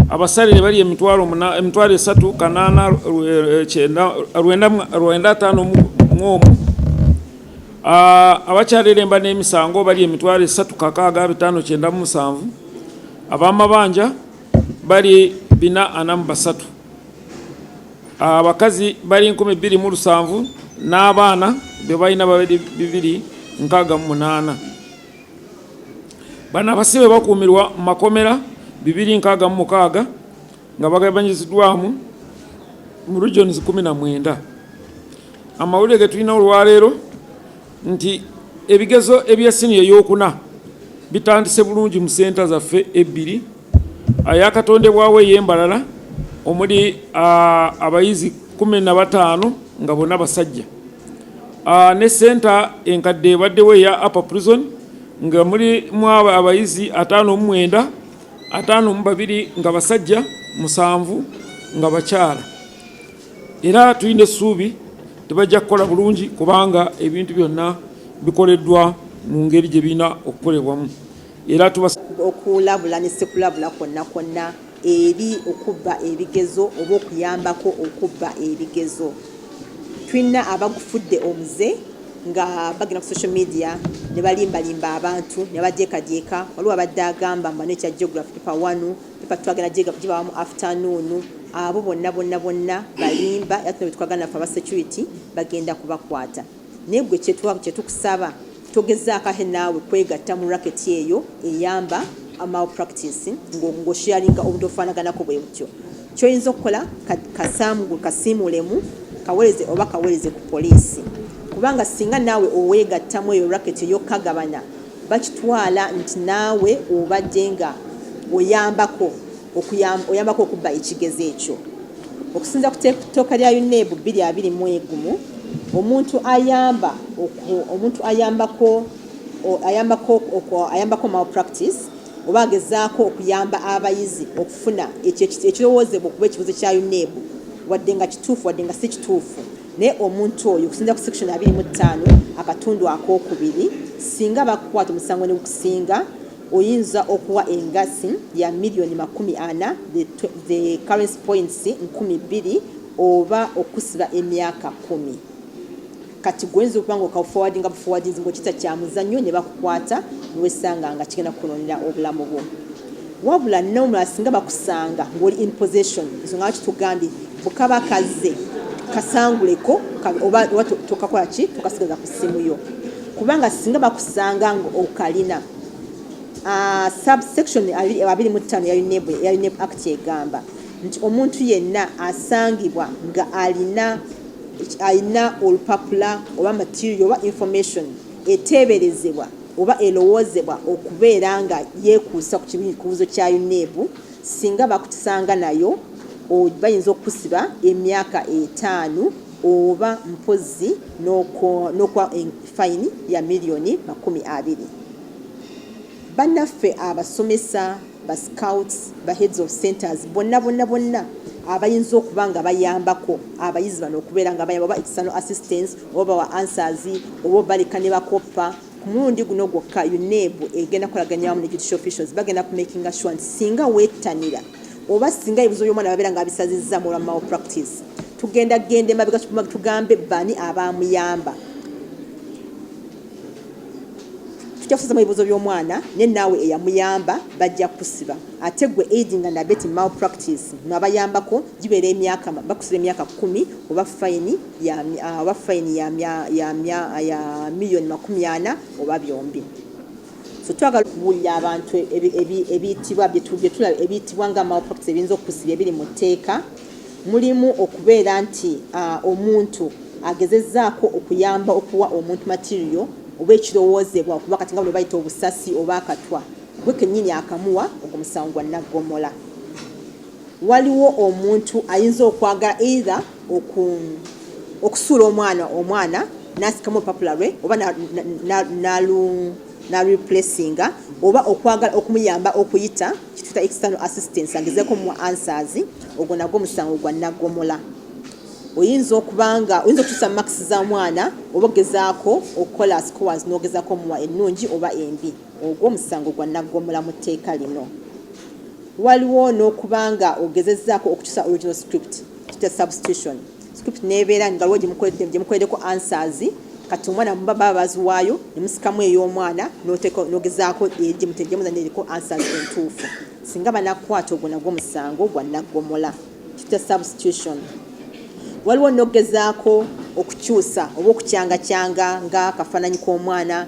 Abasalire bali 3008 951. Abakyaliremba n'emisango bali 365,597. Ab'amabanja bali 443. Abakazi bali 2007 n'abaana be balina babiri 268. Bano abasibe bakuumirwa mu makomera 266 nga bagabanyiziddwamu mu regions 19. Amawulire ge tulina olwaleero nti ebigezo ebya siniya eyokuna bitandise bulungi mu senta zaffe ebbiri ayakatondebwawo ey'embalala omuli abayizi 15 nga bonna basajja, ne senta enkadde ebaddewo eya Upper Prison nga mulimu abayizi 59, 52 nga basajja, 7 nga bakyala. Era tulina essuubi tebajja kukola bulungi kubanga ebintu byonna bikoleddwa mu ngeri gye birina okukolebwamu. Era tuba Okulabula ne sekulabula kwonna kwonna eri okubba ebigezo oba okuyambako okubba ebigezo. Tulina abagufudde omuze nga bagenda ku social media ne balimbalimba abantu ne badyekadyeka. Waliwo abadde agamba mbu ekya geography paper 1, paper twagenda gibawamu afternoon. Abo bonna bonna bonna balimba, era tulina betwagala naffe aba security bagenda kubakwata. Naye gwe kyetukusaba, togezaako ate naawe kwegatta mu racket eyo eyamba malpractice ng'osharinga obuntu obufaanaganako bwe butyo. Kyoyinza okukola, kasiimulemu, kaweereze oba kaweereze ku poliisi, kubanga singa naawe oweegattamu eyo racket ey'okukagabana, bakitwala nti naawe obadde nga oyambako okubba ekigezo ekyo. Okusinza ku tteeka lya UNEB 2021, omuntu ayambako malpractice oba agezaako okuyamba abayizi okufuna ekyo ekirowoozebwa okuba ekibuzo kya UNEB, wadde nga kituufu wadde nga si kituufu, naye omuntu oyo, okusinza ku section 25(2), singa bakukwata omusango ne gukusinga, oyinza okuwa engasi ya miliyoni 40, the currency points 2000, oba okusiba emyaka 10. Kati gwe oyinza okuba nga okaforwardinga buforwardinzi ng'okita kya muzannyo ne bakukwata, niwesanga nga kigenda kukunonera obulamu bwo. Wabula nomulala, singa bakusanga ng'oli in possession, ensonga lwaki tugambye bukaba kazze kasanguleko oba tokakola ki, tokasigaza ku ssimu yo, kubanga singa bakusanga nga okalina, subsection 25 ya UNEB Act egamba nti omuntu yenna asangibwa nga alina olupapula oba material oba information eteeberezebwa oba erowoozebwa okubeera nga yeekuusa ku kibuuzo kya UNEB, singa bakutusanga nayo, bayinza okukusiba emyaka 5 oba mpozi n'okuwa fayini ya miliyoni 20. Bannaffe abasomesa, ba scouts, ba heads of centers, bonna bonna bonna abayinza okuba nga bayambako abayizi bano okubeera nga bayamba, oba external assistance, oba bawa answers, oba baleka ne bakoppa, ku mulundi guno gwokka UNEB egenda kukolaganya wamu ne judicial officials. Bagenda ku makinga sure nti singa weettanira oba singa ebibuzo by'omwana babeera nga babisazizzamu olwa malpractice, tugenda genda emabega tugambe bani abamuyamba. Tujja kusazamu ebibuuzo by'omwana, ne naawe eyamuyamba bajja kukusiba. Ate gwe aiding and abetting malpractice mwabayambako, gibeera emyaka, bakusiba emyaka 10 oba fayini ya miliyoni 40 oba byombi. So twagala okubuulira abantu ebiyitibwa byetulaba ebiyitibwa nga malpractice ebiyinza okukusiba ebiri mu tteeka. Mulimu okubeera nti omuntu agezezzaako okuyamba okuwa omuntu material oba ekirowoozebwa okuba kati nga buno bayita obusasi oba akatwa, gwe kennyini akamuwa, ogwo musango gwa naggomola. Waliwo omuntu ayinza okwagala either okusuula omwana n'asikamu olupapula lwe oba nareplacinga, oba okwagala okumuyamba okuyita, kituyita external assistance, agezeeko muwa answers, ogwo nagwo musango gwa naggomola. Oyinza okubanga oyinza okukyusa marks za mwana oba ogezaako okukola scores n'ogezaako omuwa ennungi oba embi, ogwo omusango gwa naggomola mu tteeka lino. Waliwo n'okuba nga ogezezzaako okukyusa original script, kita substitution. Script nebeera nga waliwo gyemukoleddeko answers, kati omwana baba baziwaayo nemusikamu ey'omwana, n'ogezaako gyemuzanya eriko answers entuufu. Singa banakwata, ogwo nagwo musango gwa naggomola, kita substitution. Waliwo n'okugezaako okukyusa oba okukyangakyanga nga akafaananyi k'omwana.